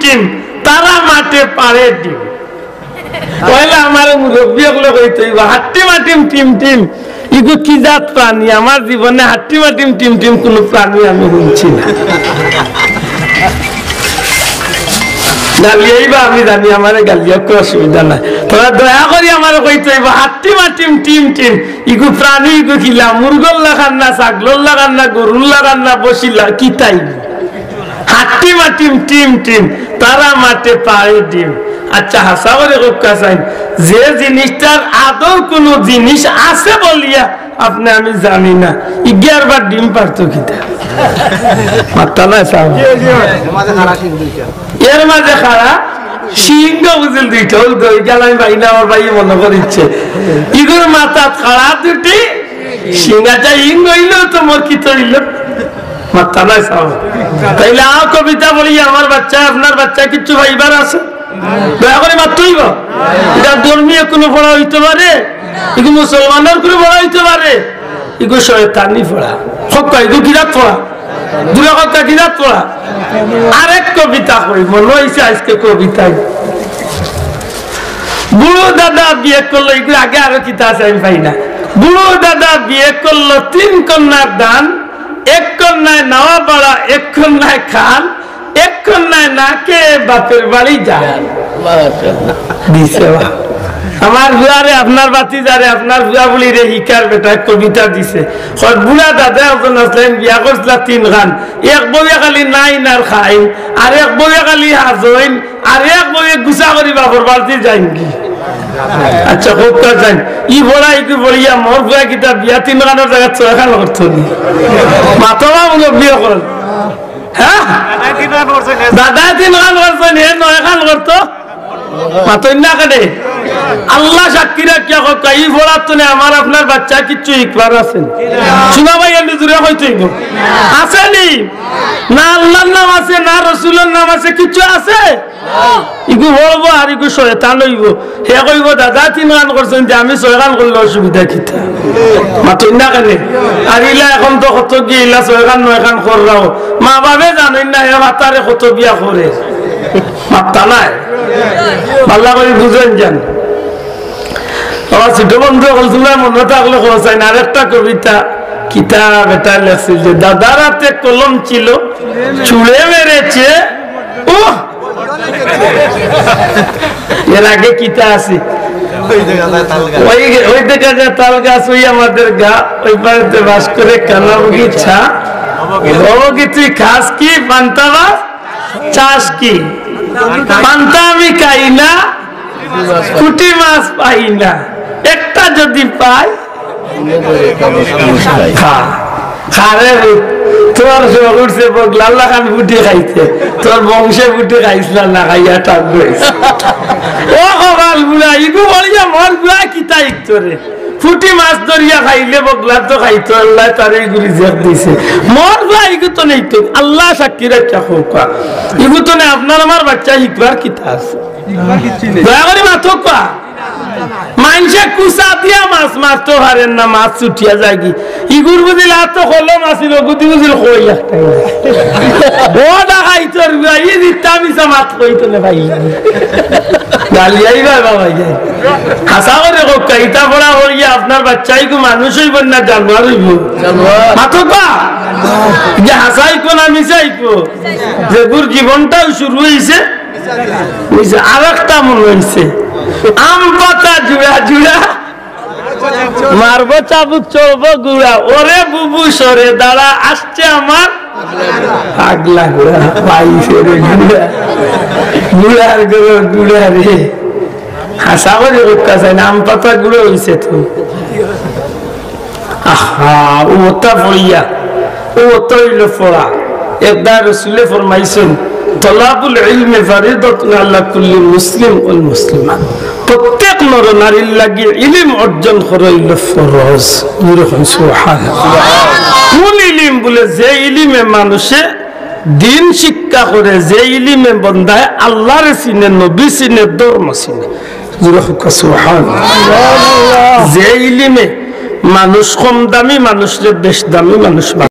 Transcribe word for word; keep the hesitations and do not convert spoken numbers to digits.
টিম, তারা মাঠে পাড়ে ডিম। পয়লা আমার মুরব্বী অকলে কইতো অইবো, হাট্টি মাটিম টিম টিম, ইগু কি জাত প্রাণী? আমার জীবনে হাট্টি মাটিম টিম টিম কুনু প্রাণী আমি হুনছি না। গালিয়াইবা আমি জানি, আমারে গালিয়াউক্কা, অসুবিধা নাই। তোরা দয়া করি আমারে কইতো অইবো, হাট্টি মাটিম টিম টিম, ইগু প্রাণী, ইগু কিলা? মুরগর লাখান না, ছাগলর লাখান না, গরুর লাখান না, বশিলা কিতা ইগু? হাট্টি মাটিম টিম টিম, তারা মাঠে পাড়ে ডিম। আচ্ছা, হাছা করি কউক্কা চাইন, যে জিনিসটার আদৌ কুনু জিনিস আছে বলিয়া আপনে আমি জানি না, ইগিয়ে আরবার ডিম পারতো কিতা? মাতরা নায় সাব। এর মাঝে খাড়া শিং বুঝিল দুইটা, অউ দুই গাল আমি পাই না, আমার ভাইয়ে মনো করিচ্ছে। ইগুর মাথাত খাড়া দুটি শিং। আচ্ছা, হিং অইলেও তো মরকিত অইলো। মাতরা নায় সাব। তাইলে আও কবিতা পড়ি, আমার বাচ্চা, আপনার বাচ্চা কিচ্ছু পাইবার আছে? দয়া করি মাততো অইবো। ইটা ধর্মীয় কুনু পড়া অইতো পারে? ইগু মুসলমানর কুনু পড়া অইতো পারে? ইগু শয়তানি পড়া। কউক্কা, ইগু কিরাত পড়া? জুরে কউক্কা, কিরাত পড়া? আরেক কবিতা কই, মনো অইছে আইজকে কবিতায়। বুড়ো দাদা বিয়ে করলো, ইগুর আগে আরো কিতা আছে আমি পাই না। বুড়ো দাদা বিয়ে করলো, তিন কন্যার দান, এক কন্যায় নাওয়া পাড়া, এক কন্যায় খান, এক কন্যায় নাকে বাপের বাড়ি যান। দিছে বা। আমার ফুয়ারে, আপনার ভাতিজারে, আপনার ফুয়া বুলিরে হিকার বেটায় কবিতা দিছে। কয়, বুড়া দাদা একজন আছলা, বিয়া করছলা তিন খান, এক বউয়ে খালি নাইন আর খাইন, আর এক বউয়ে খালি হাজইন, আর এক বউয়ে গুছা করি বাপর বাড়িত যাইনগি। আচ্ছা, কউক্কা চাইন। ই পড়া ইগু পড়িয়া মোর ফুয়া কিতা বিয়া তিন খানর জাগাত ছয় খান করতো নি? মাতো বা মুরব্বী অকল। হ্যাঁ? দাদায় তিন খান করছইন, হে নয় খান করতো? মাতইন না কেনে? আল্লা সাক্ষী রাখিয়া কউক্কা, ই পড়ার তনে আমার আপনার বাচ্চায় কিচ্ছু হিকবার আছে নি? শুনা ভাই, এমনে জুরে কইতো অইবো। আছে নি? না আল্লার নাম আছে, না রসুলর নাম আছে, কিচ্ছু আছে? ইগু পড়বো আর ইগু শয়তান অইবো। হে কইবো, দাদায় তিন খান করছইন, যে আমি ছয় খান করলে অসুবিধা কিতা? মাতইন না কেনে? আর ইলা এখন তো কত গিয়া ইলা ছয় খান নয় খান কররাও। মা বাপে জানইন না, হে মাতারে কত বিয়া করে। মাতরা নায়। ভালা করি বুঝইন যান। আমার ছোট বন্ধু অকল, তুমরা মনো থাকলে কওয়া চাইন, আরেকটা কবিতা কিতা বেটায় লেখছিল যে, দাদার হাতে কলম ছিল, ছুঁড়ে মেরেছে, উহ! এর আগে কিতা আছে? ওই, ওই দেখা যায় তাল গাছ, ওই আমাদের গা, ওই পারেতে বাস করে কানা বগিচা। ও বগি তুই খাস কি? পান্তা মাছ চাস কি? পান্তা আমি খাই না, পুঁটি মাছ পাই না, একটা যদি পাই, খা। খা রে পুত, তোর শখ উঠছে বগলার লাখান পুঁটি খাইতে, তোর বংশে পুঁটি খাইছলা না, খাইয়া টাক রইছে। ও কপাল বুড়া, ইগু বলিয়া মোর বুড়া কিতা ইকতরে? পুঁটি মাছ ধরিয়া খাইলে বগলা তো খাইতো, আল্লায় তারে ইগু রিজেক দিছে। মোর বুড়া ইগু তো নেই তো, আল্লা সাক্ষী রাখিয়া কউক্কা। ইগু তো নে আপনার আমার বাচ্চায় হিকবার কিতা আছে? দয়া করি মাতউক্কা। মানষে কুচা দিয়া মাছ মারতো পারের না, মাছ ছুটিয়া যায়গি। ইগুর বুঝিল আতো কলম আছিল, অগুদি বুঝিল কই একটাই নাই। ও ডাকাইতর বুড়া, ই মিথ্যা মিছা মাত কইতো নে ভাই। গালিয়াইবা বাবা, হাছা করি কউক্কা, ইতা পড়া করিয়া আপনার বাচ্চাইগু মানুষ অইবো না জানোয়ার অইবো? মাতউক্কা। যে হাছাই কও না মিছাই কও, যেগুর জীবনটাও শুরু অইছে, অইছে, আরেকটা মনো অইছে, আম পাতা জুড়া জুড়া, মারবো চাবুক চড়বো গুড়া, ওরে বুবু সরে দাঁড়া, আসছে আমার পাগলা ঘোড়া, পাইছে রে ঘোড়া, ঘোড়ার ঘোড়া ঘোড়া রে। হাছা করি কউক্কা চাইন, আম পাতা গুড়া অইছে তো। আহা, ও অতা পড়িয়া, ও অতা অইলো পড়া। একদা রসুলে ফরমাইছইন, "তলাবুল ইলমি ফারিদাতুন আলা কুল্লি মুসলিম ওয়াল মুসলিমা।" প্রত্যেক নর নারীর লাগি ইলিম অর্জন করা অইলো ফরজ। জোরে কইন সুবহানাল্লাহ। কোন ইলিম? বুলে, যে ইলিমে মানুষে দিন শিক্ষা করে, যে ইলিমে বন্দায় আল্লারে চিনে, নবী চিনে, ধর্ম চিনে। জোরে কউক্কা সুবহানাল্লাহ। যে ইলিমে মানুষ কম দামি মানুষরে বেশ দামি মানুষ বানায়।